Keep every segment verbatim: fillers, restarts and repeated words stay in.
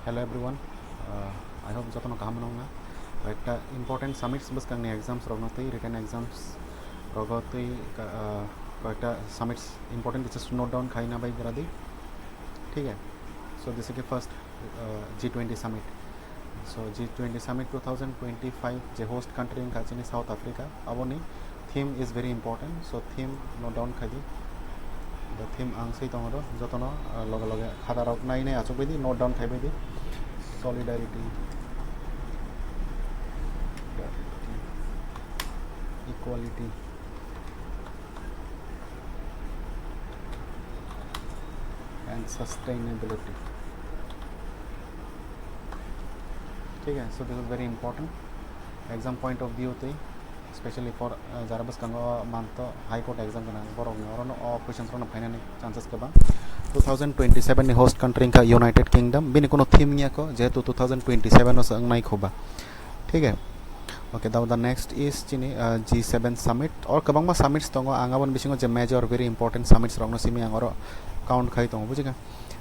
Hello everyone, uh, I hope jotono kaham nongna. Koyekta important summits bwskangni exams rokno twi, written exams rogo twi, uh, koyekta summits important, this is note down khaina bai gradi. Thik hai? So this is the first, uh, G twenty summit. So G twenty summit two thousand twenty-five je host country wngkha chini South Africa, aboni theme is very important, so theme note down khai di. The theme ang sei tongo do, jotono, uh, loge loge khata rok nai nai achuk bai di, note down khai bai di. Solidarity, equality and sustainability. Thik hai, so this is very important exam point of view twi, specially for, uh, jara bwskango manto High Court exam gwnang borokni, orono o questions rokno phainani chances kwbang. Two thousand twenty-seven ni host country wngkha United Kingdom, bini kuno theme wngya kho, jehetu two thousand twenty-seven o se wngnai khoba. Thik hai? Okay, now the next is chini, uh, G seven summit. Or kwbangma summits tongo, ang aboni bisingo je major, very important summits rokno simi ang oro count khai tongo, bujikha?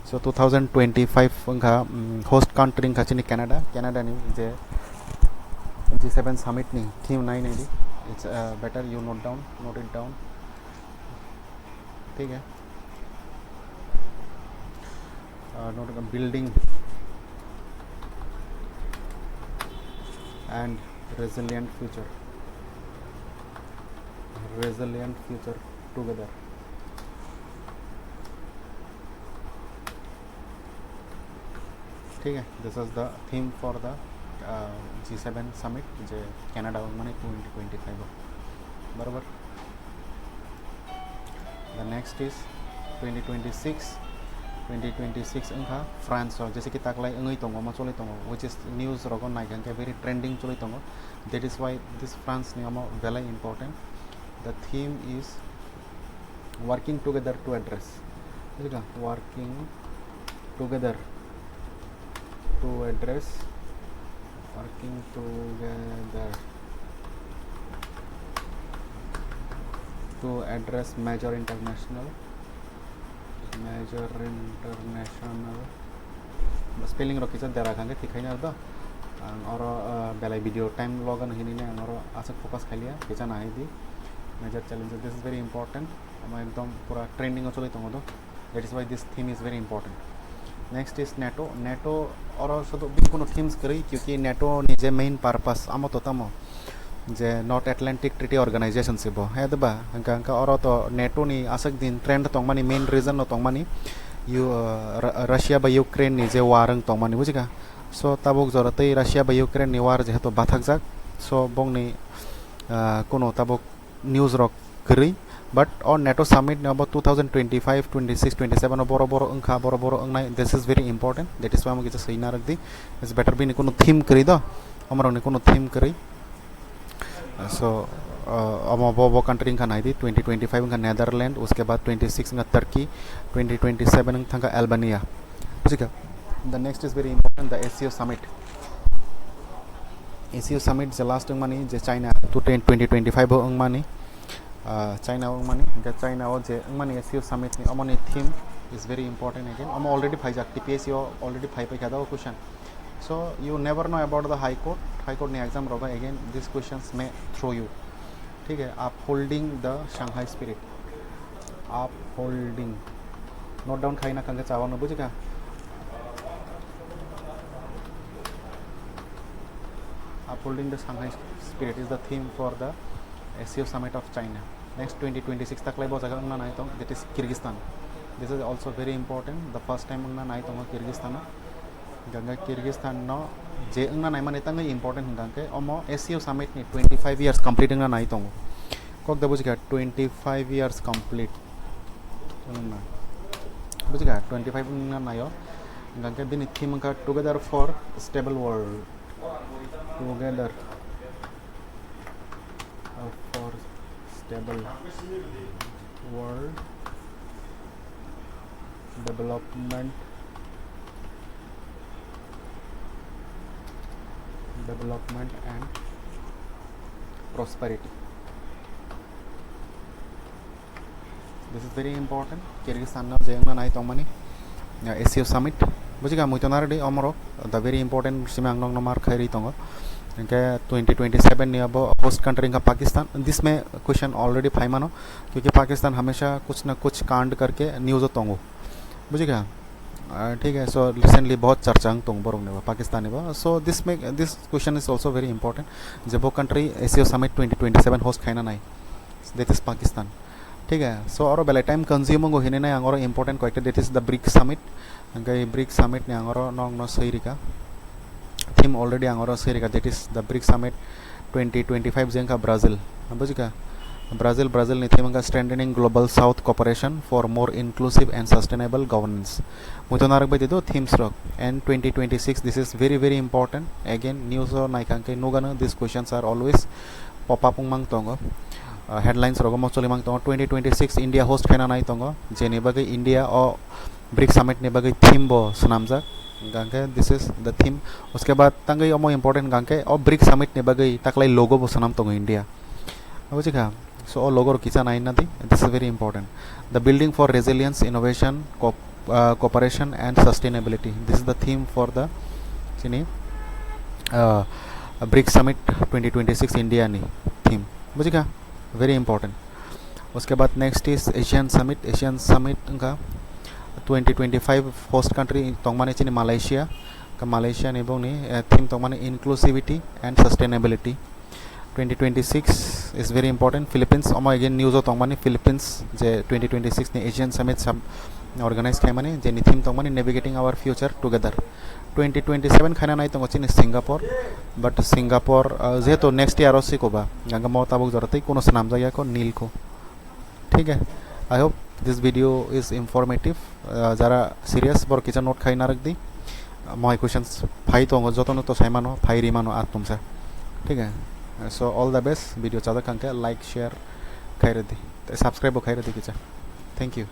So two thousand twenty-five wngkha, um, host country wngkha chini Canada. Canada ni je G seven summit ni theme nai nai di. It's, uh, better you note down, note it down. Thik hai? Uh, note down, building and resilient future. Resilient future together. Thik hai, this is the theme for the, uh, G seven summit, je Canada wngmani twenty twenty-five o. Barobar. The next is twenty twenty-six. Twenty twenty-six wngkha France o, jese ki taklai wngwi tongo, omo choli tongo, which is news rogo naikha khe very trending choli tongo. That is why this France ni omo belai important. The theme is working together to address. Bujikha? Working together to address, working together to address major international, major international, spelling rok kisa dera kha khe thik khaina do. Ang oro, uh, belai video time logan hinine ang oro aswk focus khailiya, kisa nahai di. Major challenges, this is very important. Omo ekdom pura trending o choli tongo do. That is why this theme is very important. Next is NATO. NATO oro sudu bini kuno themes kwrwi, kyunki NATO ni je main purpose amo to tamo je North Atlantic Treaty Organization se bo, he de ba? Hwnkha, hwnkha oro to NATO ni aswk din trend tongmani, main reason no tongmani, U-, uh, Ru-, Russia bai Ukraine ni je war wng tongmani, bujikha? So tabuk jora tei Russia bai Ukraine ni war jehetu bathakjak, so bongni, uh, kuno tabuk news rok kwrwi, but o NATO summit ni obo two thousand twenty-five, twenty-six, twenty-seven o boro boro wngkha, boro boro wngnai, this is very important, that is why omo kisa swina rwk di, it's better bini kuno theme kwrwi do, omorokni kuno theme kwrwi. So, uh, omo bo, bo country wngkha nai di, twenty twenty-five wngkha Netherlands, uske baad twenty-six wngkha Turkey, twenty twenty-seven wngkha Albania. Bujikha? The next is very important, the ASEO summit. ASEO summit je last wngmani, je China two ten twenty twenty-five o wngmani, uh, China o wngmani, hwnkhe China o je wngmani ASEO summit ni, omoni theme is very important again. Omo already phaijak, TPSC o already phai paikha da o question. So you never know about the High Court. High Court ni exam rogo again these questions may throw you. Thik hai, upholding the Shanghai spirit. Upholding. Note down khaina kangke chawano, bujikha? Upholding the Shanghai spirit is the theme for the ASEO summit of China. Next twenty twenty-six taklai bo jaga wngna nai tong, that is Kyrgyzstan. This is also very important. The first time wngna nai tongo Kyrgyzstan o. Hingkha Kyrgyzstan no je wngna naimani tangwi important hingkha khe omo ASEO summit ni twenty-five years complete wngna nai tongo. Kok da bujikha, twenty-five years complete wngna. Bujikha, twenty-five wngna naio. Hingkha khe bini theme wngkha Together for Stable World. Together, uh, for Stable World. Development, development and prosperity. This is very important. Kyrgyzstan no je wngna nai tongmani, uh, ASEO summit. Bujikha, muitonardi omorok, the very important simi ang nokno mar khairi tongo. Hingke twenty twenty-seven ni abo host country hingka Pakistan. This may question already phaimano, kyunki Pakistan hamesha kuch na kuch kand karke news o tongo. Bujikha? Ah, thik hai, so recently bahut charcha ang tong borok ni bo, Pakistan ni bo. So this make, this question is also very important. Je bo country ASEAN Summit twenty twenty-seven host khaina nai, that is Pakistan. Thik hai, so oro belai time consume wngo hinwi nai ang oro important koyekta, that is the BRICS Summit. Hingke BRICS Summit ni ang oro nokno swi rika. Theme already ang oro swi rika, that is the BRICS Summit twenty twenty-five jengkha Brazil. Bujikha? Brazil, Brazil ni theme wngkha Strengthening Global South Cooperation for More Inclusive and Sustainable Governance. Muitonarok bai do themes rok. And twenty twenty-six, this is very, very important. Again, news o naikha hingke nugano, these questions are always pop up wngmang tongo. Uh, headlines rogo mo cholimang tongo. Twenty twenty-six India host khaina nai tongo, jeni bagwi India o BRICS Summit ni bagwi theme bo swnamjak. Hingke this is the theme. Uske baad tangwi omo important hingke o BRICS Summit ni bagwi taklai logo bo swnam tongo India. Bujikha? So o logo rok kisa nai nadi. This is very important. The building for resilience, innovation, co- uh, cooperation and sustainability. This is the theme for the chini uh, BRICS Summit twenty twenty-six India ni theme. Bujikha? Very important. Uske baad next is ASEAN Summit. ASEAN Summit wngkha twenty twenty-five host country tongmani chini Malaysia. Ka Malaysia ni bongni, eh, theme tongmani inclusivity and sustainability. Twenty twenty-six is very important. Philippines, omo again news o tongmani, Philippines je twenty twenty-six ni ASEAN Summit sub organize khaimani, jeni theme tongmani Navigating Our Future Together. Twenty twenty-seven khaina nai tongo chini Singapore, but Singapore, uh, jehetu next year o sikoba, gangamo tabuk jora tei kuno swnamjak ya ko nil ko. Thik hai, I hope this video is informative. Uh, jara serious borok kisa note khai narwk di. Uh, moi questions phai tongo, jotono to saimano, phai rimano atumsa. Thik hai? Uh, so all the best, video chajak kangkhe like, share khai rwdi, tei subscribe bo khai rwdi kisa. Thank you.